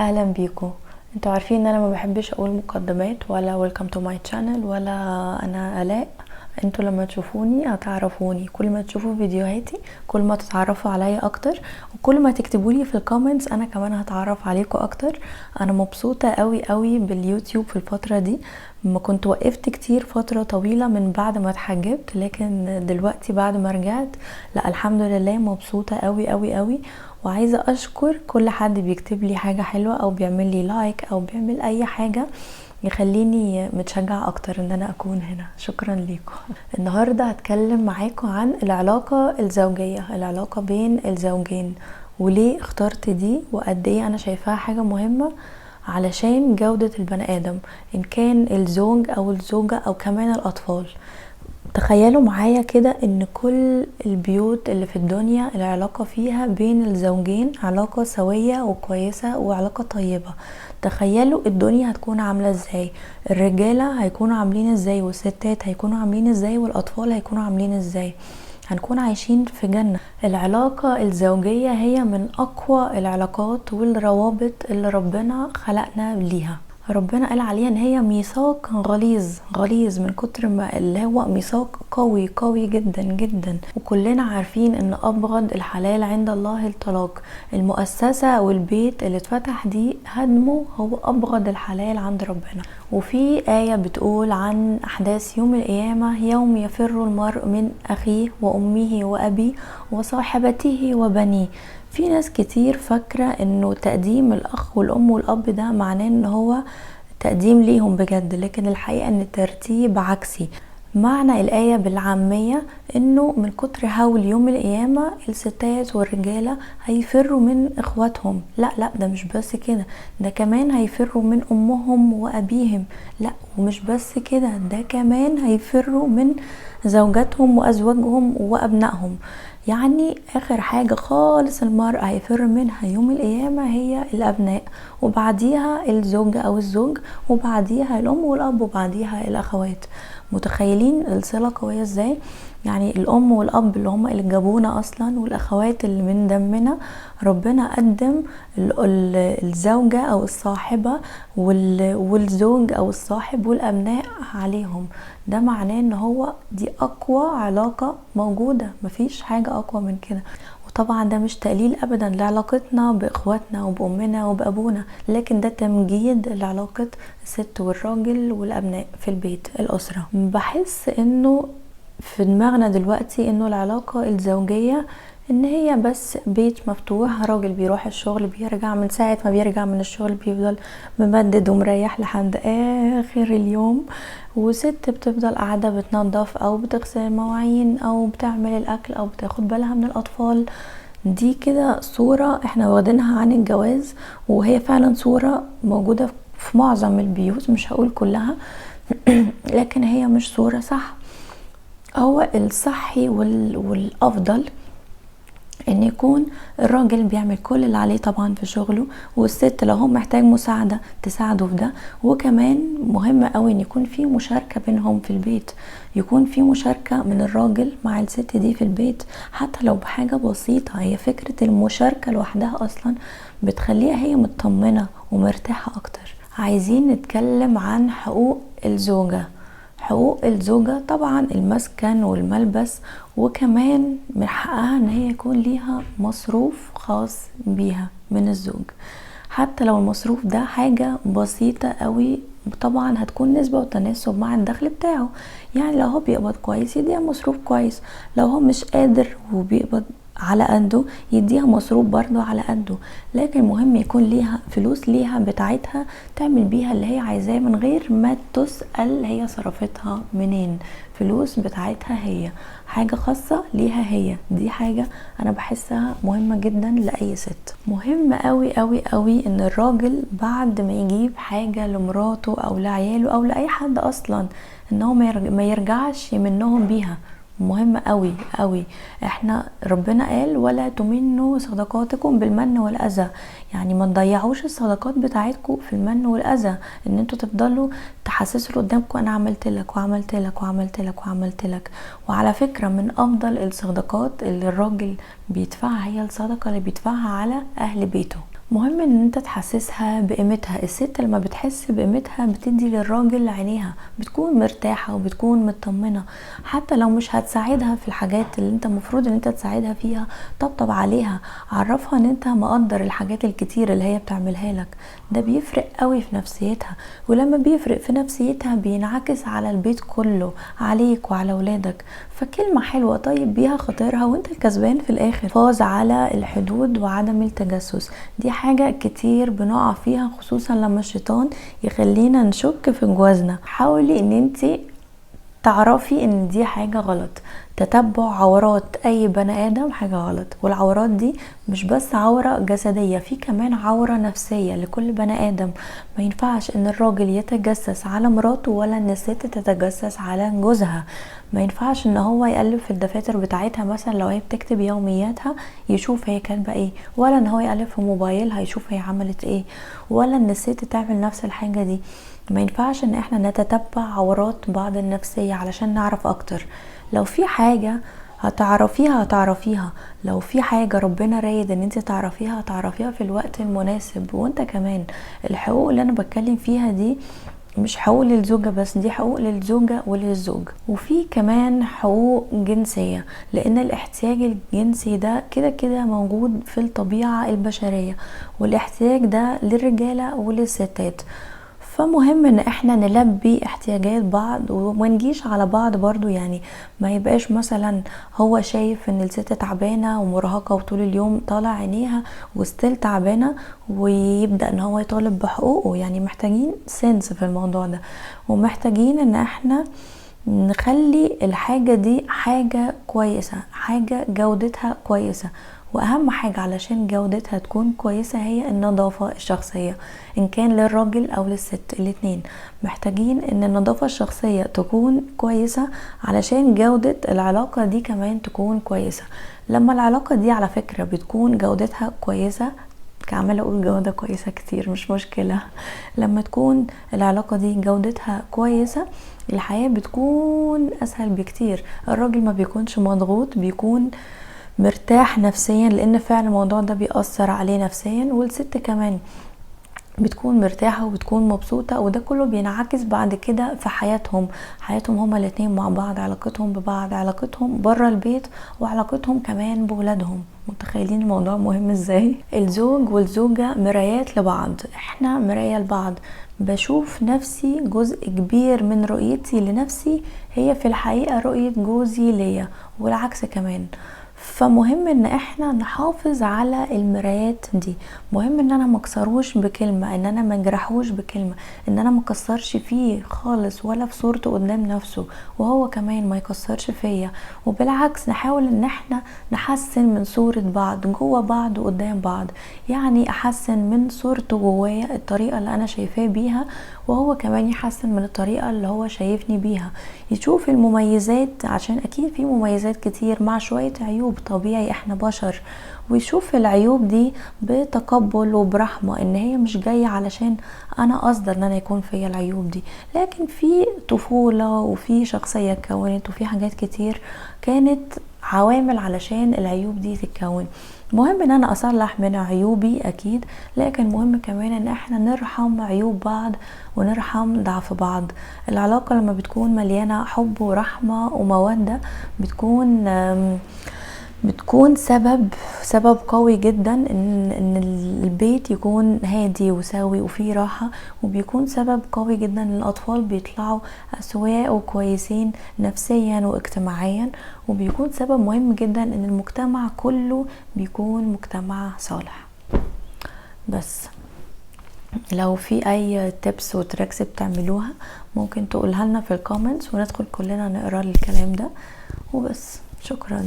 اهلا بيكم. انتوا عارفين ان انا ما بحبش اقول مقدمات ولا welcome to my channel ولا انا الاء. انتوا لما تشوفوني هتعرفوني، كل ما تشوفوا فيديوهاتي كل ما تتعرفوا عليا اكتر، وكل ما تكتبولي في ال comments انا كمان هتعرف عليكم اكتر. انا مبسوطة قوي قوي باليوتيوب في الفترة دي، ما كنت وقفت كتير فترة طويلة من بعد ما اتحجبت، لكن دلوقتي بعد ما رجعت لا الحمد لله مبسوطة قوي قوي قوي. وعايزه اشكر كل حد بيكتب لي حاجة حلوة او بيعمل لي like او بيعمل اي حاجة يخليني متشجعه اكتر ان انا اكون هنا. شكرا ليكم. النهارده هتكلم معاكم عن العلاقة الزوجية، العلاقة بين الزوجين، وليه اخترت دي وقد ايه انا شايفاها حاجة مهمة علشان جوده البني ادم، ان كان الزوج او الزوجة او كمان الاطفال. تخيلوا معايا كده ان كل البيوت اللي في الدنيا العلاقة فيها بين الزوجين علاقة سوية وكويسة وعلاقة طيبة. تخيلوا الدنيا هتكون عاملة ازاي، الرجالة هيكونوا عاملين ازاي، والستات هيكونوا عاملين ازاي، والاطفال هيكونوا عاملين ازاي. هنكون عايشين في جنة. العلاقة الزوجية هي من اقوى العلاقات والروابط اللي ربنا خلقنا ليها. ربنا قال عليها ان هي ميثاق غليظ، غليظ من كتر ما اللي هو ميثاق قوي قوي جدا جدا. وكلنا عارفين ان ابغض الحلال عند الله الطلاق. المؤسسة والبيت اللي اتفتح دي هدمه هو ابغض الحلال عند ربنا. وفي آية بتقول عن احداث يوم القيامة: يوم يفر المرء من اخيه وامه وابيه وصاحبته وبنيه. في ناس كتير فاكرة انه تقديم الاخ والام والاب ده معناه ان هو تقديم ليهم بجد، لكن الحقيقة ان الترتيب عكسي. معنى الآية بالعامية انه من كتر هول يوم القيامة الستات والرجالة هيفروا من اخواتهم. لا لا، ده مش بس كده، ده كمان هيفروا من امهم وابيهم. لا ومش بس كده، ده كمان هيفروا من زوجاتهم وازواجهم وابنائهم. يعني اخر حاجة خالص المرأة هيفر منها يوم القيامة هي الابناء، وبعديها الزوجة او الزوج، وبعديها الام والاب، وبعديها الاخوات. متخيلين الصلة قوية ازاي؟ يعني الام والاب اللي هم اللي جابونا اصلا، والاخوات اللي من دمنا، ربنا قدم الزوجة او الصاحبة والزوج او الصاحب والابناء عليهم. ده معناه ان هو دي اقوى علاقة موجودة، مفيش حاجة اقوى من كده. وطبعا ده مش تقليل ابدا لعلاقتنا باخواتنا وبامنا وبابونا، لكن ده تمجيد لعلاقة الست والراجل والابناء في البيت، الاسرة. بحس انه في دماغنا دلوقتي انه العلاقة الزوجية ان هي بس بيت مفتوح، راجل بيروح الشغل بيرجع، من ساعة ما بيرجع من الشغل بيفضل ممدد ومريح لحد اخر اليوم، وست بتفضل قاعدة بتنظف او بتغسل المواعين او بتعمل الاكل او بتاخد بالها من الاطفال. دي كده صورة احنا واخدينها عن الجواز، وهي فعلا صورة موجودة في معظم البيوت، مش هقول كلها لكن هي مش صورة صح. هو الصحي والافضل ان يكون الراجل بيعمل كل اللي عليه طبعا في شغله، والست لو هو محتاج مساعدة تساعده في ده. وكمان مهم قوي ان يكون في مشاركة بينهم في البيت، يكون في مشاركة من الراجل مع الست دي في البيت، حتى لو بحاجة بسيطة. هي فكرة المشاركة لوحدها اصلا بتخليها هي مطمنة ومرتاحة اكتر. عايزين نتكلم عن حقوق الزوجة. حقوق الزوجة طبعا المسكن والملبس، وكمان من حقها ان هي يكون ليها مصروف خاص بيها من الزوج، حتى لو المصروف ده حاجة بسيطة قوي. طبعا هتكون نسبة وتناسب مع الدخل بتاعه، يعني لو هو بيقبض كويس يديها مصروف كويس، لو هو مش قادر وبيقبض على قده يديها مصروف برضو على قده، لكن مهم يكون ليها فلوس ليها بتاعتها تعمل بيها اللي هي عايزاه من غير ما تسأل هي صرفتها منين. فلوس بتاعتها هي، حاجة خاصة ليها هي، دي حاجة انا بحسها مهمة جدا لأي ست. مهم قوي قوي قوي ان الراجل بعد ما يجيب حاجة لمراته او لعياله او لأي حد اصلا ان هو ما يرجعش منهم بيها. مهم قوي قوي. احنا ربنا قال ولا تمنوا صدقاتكم بالمن والاذى، يعني ما تضيعوش الصدقات بتاعتكم في المن والاذى، ان انتوا تفضلوا تحسسوا اللي قدامكم انا عملت لك وعملت لك وعملت لك وعملت لك. وعلى فكرة من افضل الصدقات اللي الراجل بيدفعها هي الصدقة اللي بيدفعها على اهل بيته. مهم ان انت تحسسها بقيمتها. الست لما بتحس بقيمتها بتدي للراجل عينيها، بتكون مرتاحة وبتكون مطمنة، حتى لو مش هتساعدها في الحاجات اللي انت المفروض ان انت تساعدها فيها، طبطب عليها، عرفها ان انت مقدر الحاجات الكتير اللي هي بتعملها لك. ده بيفرق قوي في نفسيتها، ولما بيفرق في نفسيتها بينعكس على البيت كله، عليك وعلى ولادك. فكلمة حلوة طيب بيها خاطرها وانت الكسبان في الاخر. حفاظ على الحدود وعدم التجسس، دي حاجة كتير بنقع فيها، خصوصا لما الشيطان يخلينا نشك في جوازنا. حاولي ان انت تعرفي ان دي حاجة غلط. تتبع عورات اي بني ادم حاجة غلط، والعورات دي مش بس عورة جسدية، في كمان عورة نفسية لكل بني ادم. ما ينفعش ان الراجل يتجسس على مراته ولا ان الست تتجسس على جوزها. ما ينفعش ان هو يقلب في الدفاتر بتاعتها مثلا لو هي بتكتب يومياتها يشوف هي كاتبه ايه، ولا ان هو يقلب في موبايلها يشوف هي عملت ايه، ولا ان الست تعمل نفس الحاجة دي. ما ينفعش ان احنا نتتبع عورات بعض النفسية علشان نعرف اكتر. لو في حاجة هتعرفيها هتعرفيها، لو في حاجة ربنا رايد ان انت تعرفيها هتعرفيها في الوقت المناسب. وانت كمان الحقوق اللي انا بتكلم فيها دي مش حقوق للزوجة بس، دي حقوق للزوجة وللزوج. وفي كمان حقوق جنسية، لان الاحتياج الجنسي ده كده كده موجود في الطبيعة البشرية، والاحتياج ده للرجالة وللستات. فمهم ان احنا نلبي احتياجات بعض وما نجيش على بعض برضو. يعني ما يبقاش مثلا هو شايف ان الست تعبانة ومرهقة وطول اليوم طالع عينيها وستيل تعبانة ويبدأ ان هو يطالب بحقوقه. يعني محتاجين سنس في الموضوع ده، ومحتاجين ان احنا نخلي الحاجة دي حاجة كويسة، حاجة جودتها كويسة. واهم حاجة علشان جودتها تكون كويسة هي النظافة الشخصية، ان كان للراجل او للست، الاتنين محتاجين ان النظافة الشخصية تكون كويسة علشان جودة العلاقة دي كمان تكون كويسة. لما العلاقة دي على فكرة بتكون جودتها كويسة، عمالة اقول جودة كويسة كتير مش مشكلة، لما تكون العلاقة دي جودتها كويسة الحياة بتكون اسهل بكتير. الراجل ما بيكونش مضغوط، بيكون مرتاح نفسيا، لان فعلا الموضوع ده بيأثر عليه نفسيا. والست كمان بتكون مرتاحة وبتكون مبسوطة، وده كله بينعكس بعد كده في حياتهم، حياتهم هما الاتنين مع بعض، علاقتهم ببعض، علاقتهم برا البيت، وعلاقتهم كمان بولادهم. متخيلين الموضوع مهم ازاي؟ الزوج والزوجة مرايات لبعض، احنا مراية لبعض. بشوف نفسي جزء كبير من رؤيتي لنفسي هي في الحقيقة رؤية جوزي ليا، والعكس كمان. فمهم ان احنا نحافظ على المرايات دي. مهم ان انا ما اكسروش بكلمه، ان انا ما اجرحوش بكلمه، ان انا ما اكسرش فيه خالص ولا في صورته قدام نفسه، وهو كمان ما يكسرش فيا. وبالعكس نحاول ان احنا نحسن من صوره بعض جوه بعض وقدام بعض. يعني احسن من صورته جوايا، الطريقة اللي انا شايفاه بيها، وهو كمان يحسن من الطريقة اللي هو شايفني بيها، يشوف المميزات، عشان اكيد في مميزات كتير مع شوية عيوب، طبيعي احنا بشر. ويشوف العيوب دي بتقبل وبرحمة، ان هي مش جاية علشان انا قصدي ان انا يكون فيا العيوب دي، لكن في طفولة وفي شخصية اتكونت وفي حاجات كتير كانت عوامل علشان العيوب دي تتكون. مهم ان انا اصلح من عيوبي اكيد، لكن مهم كمان ان احنا نرحم عيوب بعض ونرحم ضعف بعض. العلاقة لما بتكون مليانة حب ورحمة ومودة بتكون سبب قوي جدا ان البيت يكون هادي وسوي وفيه راحة، وبيكون سبب قوي جدا ان الاطفال بيطلعوا اسوياء وكويسين نفسيا واجتماعيا، وبيكون سبب مهم جدا ان المجتمع كله بيكون مجتمع صالح. بس لو في اي tips و tricks بتعملوها ممكن تقولها لنا في ال comments، وندخل كلنا نقرا الكلام ده. وبس، شكرا.